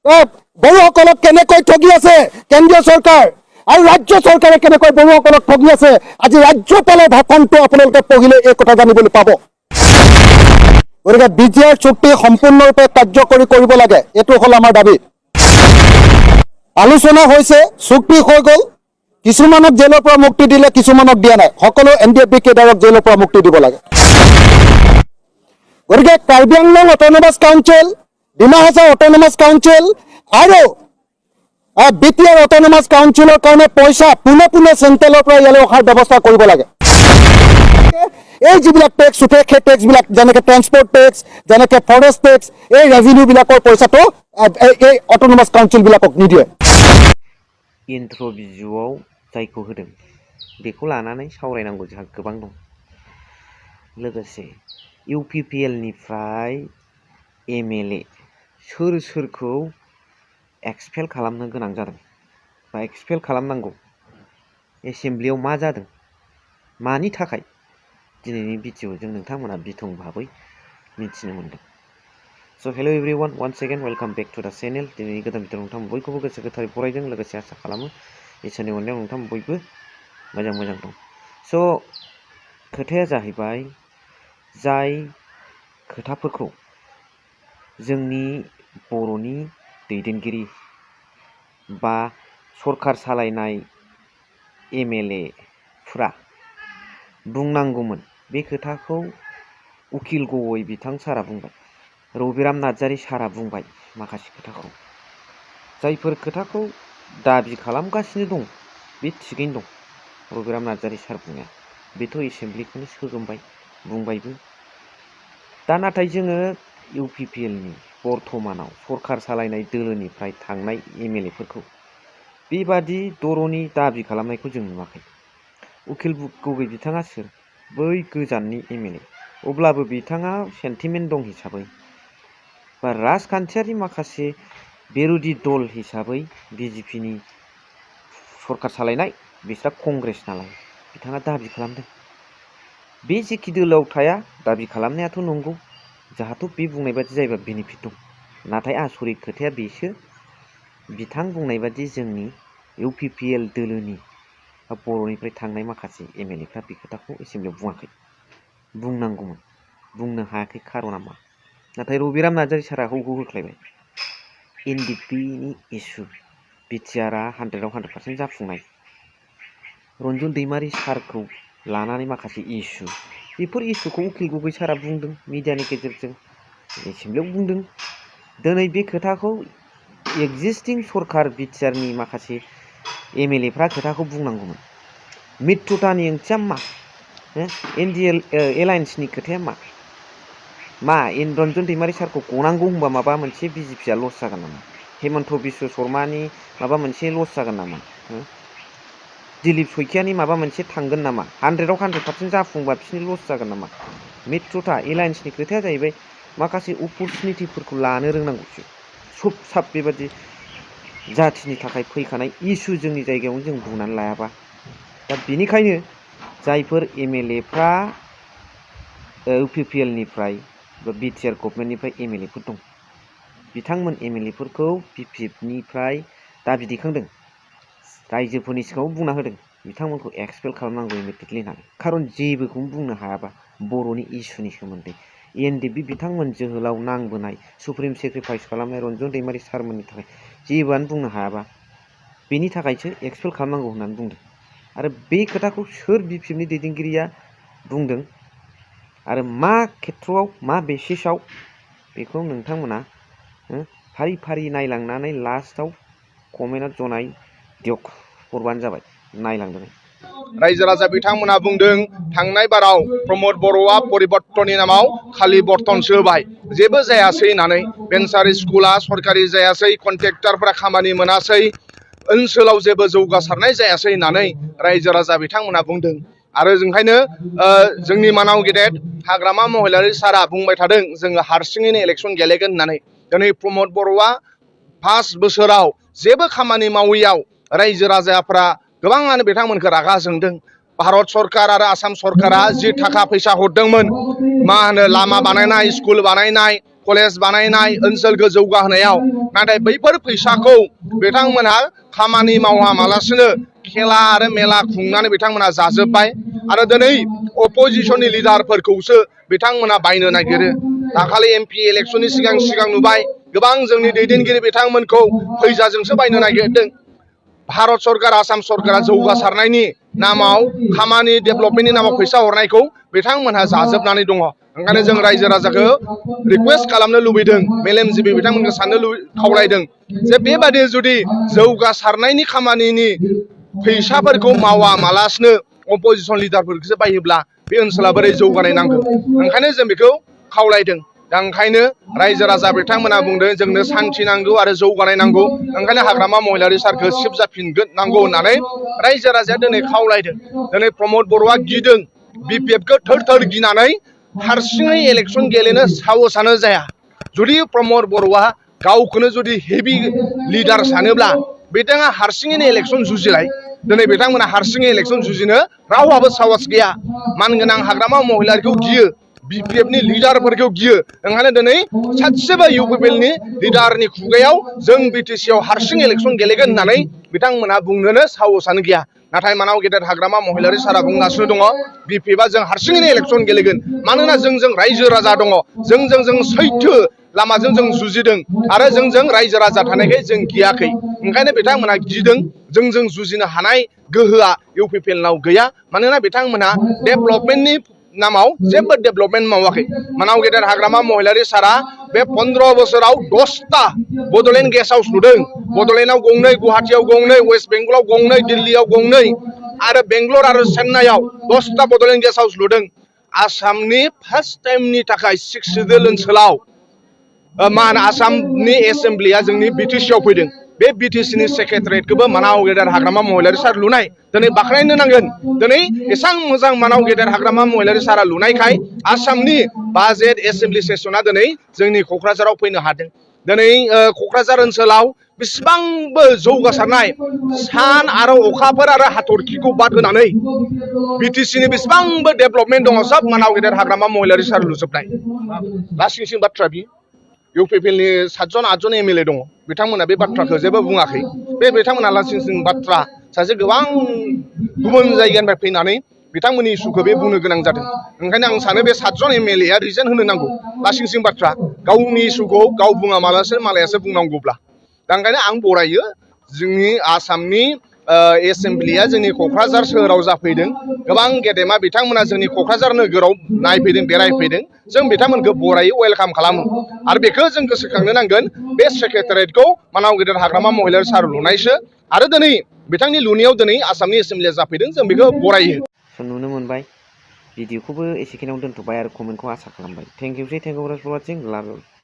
বড়োসকলক কেনেকৈ ঠগি আছে কেন্দ্ৰীয় চৰকাৰ আৰু ৰাজ্য চৰকাৰে কেনেকৈ বড়োসকলক ঠগি আছে আজি ৰাজ্যপালৰ ভাষণটো আপোনালোকে পঢ়িলে এই কথা জানিবলৈ পাব। গতিকে বিজিআৰ চুক্তি সম্পূৰ্ণৰূপে কাৰ্যকৰী কৰিব লাগে, এইটো হ'ল আমাৰ দাবী। আলোচনা হৈছে, চুক্তি হৈ গ'ল, কিছুমানক জেলৰ পৰা মুক্তি দিলে, কিছুমানক দিয়া নাই। সকলো NDFB কেডাৰক জেলৰ পৰা মুক্তি দিব লাগে। গতিকে Karbi Anglong autonomous council, Dima Hasao autonomous council আৰু BTR অট'নমাছ কাউন্সিলৰ কাৰণে পইচা পোনে পোনে চেণ্ট্ৰেলৰ পৰা ইয়ালৈ অহাৰ ব্যৱস্থা কৰিব লাগে। এই যিবিলাক টেক্স উঠে সেই টেক্সবিলাক যেনেকৈ ট্ৰেন্সপৰ্ট টেক্স, যেনেকৈ ফৰেষ্ট টেক্স, এই ৰেভিনিউবিলাকৰ পইচাটো এই অট'নমাছ কাউন্সিলবিলাকক নিদিয়ে। इन्ट्र' भिडिअ'आव जायखौ होदों बेखौ लानानै सावरायनांगौ जोंहा गोबां दं। लोगोसे UPPL निफ्राय MLA सोर सोरखौ एक्सपेल खालामनो गोनां जादों बा एक्सपेल खालामनांगौ, एसेम्ब्लियाव मा जादों, मानि थाखाय दिनैनि भिडिअ'जों नोंथांमोना बिथं भाबै मिथिनो मोनदों। So hello everyone, once again welcome back to the channel. दिनैनि गोदान भिडिअ नोंथां बयखौबो गोसो गोथारै बरायदों, लोगोसे आसा खालामो इसोरनि अननायाव नोंथां बयबो मोजां दं। So खोथाया जाहैबाय, जाय खोथाफोरखौ जोंनि बर'नि दैदेनगिरि बा सरखार सालायनाय MLA फोरा बुंनांगौमोन, बे खोथाखौ उकिल गवै बिथां सारा बुंबाय, रबिराम नार्जारी सारा बुंबाय। माखासे खोथाखौ, जायफोर खोथाखौ दाबि खालामगासिनो दं बे थिगैनो दं। रबिराम नार्जारी सार बुंनाया बेथ' एसेम्ब्लिखौनो सोगोमबाय, बुंबायबो। दा नाथाय जोङो UPPL नि बर्थमानाव सरखार सालायनाय दोलोनिफ्राय थांनाय MLA फोरखौ बेबादि दर'नि दाबि खालामनायखौ जों नुवाखै। उकिल गवै बिथाङा सोर? बै गोजाननि MLA। अब्लाबो बिथाङा सेन्टिमेन्ट दं हिसाबै बा राजखान्थियारि माखासे बिरोधी दल हिसाबै BJP नि सरखार सालायनाय, बिस्रा कंग्रेस नालाय बिथाङा दाबि खालामदों। बे जेखि दोलोआव थाया दाबि खालामनायाथ' नंगौ, जाहाथ' बे बुंनाय बादि जायोबा बेनिफिट दं। नाथाय आसरित खोथाया बेसो, बिथां बुंनाय बादि जोंनि UPPL दोलोनि बर'निफ्राय थांनाय माखासे MLA फ्रा बे खोथाखौ एसेम्ब्लियाव बुङाखै। बुंनांगौमोन, बुंनो हायाखै, खार'ना मा? नाथाय रबिराम नार्जारी सारा होख्लायबाय। NDP नि इसु, BTR 100% आव 100% जाफुंनाय, रन्जन दैमारि सारखौ लानानै माखासे इसु, बेफोर इसुखौ उकिल गवै सारा बुंदों मिडियानि गेजेरजों, एसेम्ब्लियाव बुंदों। दिनै बे खोथाखौ एक्जिस्टिं सरखार BTR नि माखासे MLA फ्रा खोथाखौ बुंनांगौमोन। मित्रतानि ओंथिया मा? NDL एलायन्सनि खोथाया मा? रन्जन दैमारि सारखौ गनांगौ होनबा माबा मोनसे BJP आ लस जागोन नामा? हेमन्त बिश्व शर्मानि माबा मोनसे लस जागोन नामा? दिलीप सैखियानि माबा मोनसे थांगोन नामा? 100% आव 100% जाफुंबा बिसोरनि लस जागोन नामा? मित्रता एलायन्सनि खोथाया जाहैबाय माखासे अपरचुनिटिफोरखौ लानो रोंनांगौसो। सब साब बेबादि जाथिनि थाखाय फैखानाय इसु जोंनि जायगायावनो जों बुंनानै लायाबा। दा बेनिखायनो जायफोर MLA फ्रा UPPL निफ्राय बा BTR गभर्नमेन्टनिफ्राय MLA फोर दं, बिथांमोन MLA फोरखौ PPF निफ्राय दाबि दैखांदों, रायजोफोरनि सिगाङाव बुंना होदों बिथांमोनखौ एक्सपेल खालामनांगौ इमिडियेटलि होननानै। खारन जेबोखौनो बुंनो हायाबा बर'नि इसुनि सोमोन्दै, NDP बिथांमोन जोहोलाव नांबोनाय, सुप्रिम सेक्रिफाइस खालामनाय रन्जन दैमारि सारमोननि थाखाय जेबोआनो बुंनो हायाबा, बेनि थाखायसो एक्सपेल खालामनांगौ होननानै बुंदों। आरो बे खोथाखौ सोर BPF नि दैदेनगिरिया बुंदों आरो मा खेथ्रआव, मा बेसिसआव, बेखौ नोंथांमोना फारि फारि नायलांनानै लास्टआव कमेन्टआव जनाय दियक हरबानो जाबाय। नायलांदों। रायजो राजा बिथांमोना बुंदों थांनाय बाराव प्रमद बर'आ परिबर्तननि नामाव खालि बर्तनसो होबाय, जेबो जायासै होननानै। भेन्सार स्कुला सरकारि जायासै, कन्ट्रेक्टरफोरा खामानि मोनासै, ओनसोलाव जेबो जौगासारनाय जायासै होननानै रायजो राजा बिथांमोना बुंदों। आरो ओंखायनो जोंनि मानाव गेदेर हाग्रामा महिलारि सारा बुंबाय थादों जोङो हारसिङैनो इलेक्सन गेलेगोन होननानै। दिनै प्रमद बर'आ 5 बोसोराव जेबो खामानि मावैयाव रायजो राजाफ्रा गोबाङानो बिथांमोनखौ रागा जोंदों। भारत सरकार आरो आसाम सरकारा जि थाखा फैसा हरदोंमोन, मा होनो लामा बानायनाय, स्कुल बानायनाय, कलेज बानायनाय ओनसोलखौ जौगाहोनायाव नाथाय बैफोर फैसाखौ बिथांमोनहा खामानि मावामालासिनो खेला आरो मेला खुंनानै बिथांमोनहा जाजोब्बाय आरो दिनै अपोजिशननि लिडारफोरखौसो बिथांमोनहा बायनो नागिरो दाखालि एमपि इलेक्शननि सिगां नुबाय गोबां जोंनि दैदेनगिरि बिथांमोनखौ फैसाजोंसो बायनो नागिरदों भारत सरकार आसाम सरकारा जौगासारनायनि नामाव खामानि डेभेलपमेन्टनि नामाव फैसा हरनायखौ बिथांमोनहा जाजोबनानै दङ ओंखायनो जों रायजो राजाखौ रिक्वेस्ट खालामनो लुबैदों मेलेमजिबि बिथांमोनखौ साननो खावलायदों जे बेबादि जुदि जौगासारनायनि खामानिनि फैसाफोरखौ मावामालासिनो अपोजिशन लिडारफोरखौसो बायोब्ला बे ओनसोला बोरै जौगानाय नांगौ ओंखायनो जों बेखौ खावलायदों दा ओंखायनो रायजो राजा बिथांमोना बुंदों जोंनो सान्थि नांगौ आरो जौगानाय नांगौ ओंखायनो हाग्रामा महिलारि सारखौ सिबजाफिनगोन नांगौ होननानै रायजो राजाया दिनै खावलायदों दिनै प्रमद बर'आ गिदों बिपिएफखौ थोर गिनानै हारसिङै इलेक्सन गेलेनो साहसआनो जाया जुदि प्रमद बर'आ गावखौनो जुदि हेभि लिडार सानोब्ला बिथाङा हारसिङैनो इलेक्सन जुजिलाय दिनै बिथांमोना हारसिङै इलेक्सन जुजिनो रावहाबो साहस गैया मानगोनां हाग्रामा महिलारिखौ गियो बिपिएफनि लिडारफोरखौ गियो ओंखायनो दिनै सासेबो इउपिपिएलनि लिडारनि खुगायाव जों बिटिसिआव हारसिं इलेक्सन गेलेगोन होननानै बिथांमोनहा बुंनोनो साहसआनो गैया नाथाय मानाव गेदेर हाग्रामा महिलारि सारा बुंगासिनो दङ बिपिएफआ जों हारसिङैनो इलेक्सन गेलेगोन मानोना जों रायजो राजा दङ जों सैथो लामाजों जों जुजिदों आरो जों रायजो राजा थानायखाय जों गियाखै ओंखायनो बिथांमोनहा गिदों जों जुजिनो हानाय गोहोआ इउपिपिएलनाव गैया मानोना बिथांमोनहा डेभेलपमेन्टनि नामाव जेबो डेभेलपमेन्ट मावाखै मानाव गेदेर हाग्रामा महिलारि सारा बे 15 बोसोराव 10टा बडलेण्ड गेस्ट हाउस लुदों बडलेण्डआव गंनै गुवाहाटीआव गंनै वेस्ट बेंगलाव गंनै दिल्लीआव गंनै आरो बेंगलर आरो चेन्नाइआव 10टा बडलेण्ड गेस्ट हाउस लुदों आसामनि फार्स्ट टाइमनि थाखाय 6 सिडुल ओनसोलाव आसामनि एसेम्ब्लिया जोंनि बिटिसिआव फैदों बे बिटिसिनि सेक्रेटारियेटखौबो मानाव गेदेर हाग्रामा महिलारि सार लुनाय दिनै बाख्नायनो नांगोन दिनै एसां मोजां मानाव गेदेर हाग्रामा महिलारि सारा लुनायखाय आसामनि बाजेट एसेम्ब्लि सेसना दिनै जोंनि क'क्राझाराव फैनो हादों दिनै क'क्राझार ओनसोलाव बेसेबांबो जौगासारनाय सान आरो अखाफोर आरो हाथरखिखौ बाद होनानै बिटिसिनि बेसेबांबो डेभेलपमेन्ट दङ सब मानाव गेदेर हाग्रामा महिलारि सार लुजोबनाय लासिंसिं बाथ्रा बियो इउपिपिएलनि 7 8 MLA दङ बिथांमोना बे बाथ्राखौ जेबो बुङाखै बे बिथांमोना लासिंसिं बाथ्रा सासे गोबां गुबुन जायगानिफ्राय फैनानै बिथांमोननि इस्युखौ बे बुंनो गोनां जादों ओंखायनो आं सानो बे 7 MLA रिजेन होनो नांगौ लासिंसिं बाथ्रा गावनि इस्युखौ गाव बुङामालासे मालायासो बुंनांगौब्ला दा ओंखायनो आं बरायो जोंनि आसामनि एसेम्ब्लिया जोंनि क'क्राझार सोहोराव जाफैदों गोबां गेदेमा बिथांमोना जोंनि क'क्राझार नोगोराव नायफैदों बेरायफैदों जों बिथांमोनखौ बरायो वेलकाम खालामो आरो बेखौ जों गोसोखांनो नांगोन बे सेक्रेटारियेटखौ मानाव गेदेर हाग्रामा महिलारि सार लुनायसो आरो दिनै बिथांनि लुनायाव दिनै आसामनि एसेम्ब्लिया जाफैदों जों बेखौ बरायो नुनो मोनबाय भिडिअखौबो एसेखिनियाव दोनथ'बाय आरो कमेन्टखौ आसा खालामबाय थेंक इउ फर वाचिं लाभ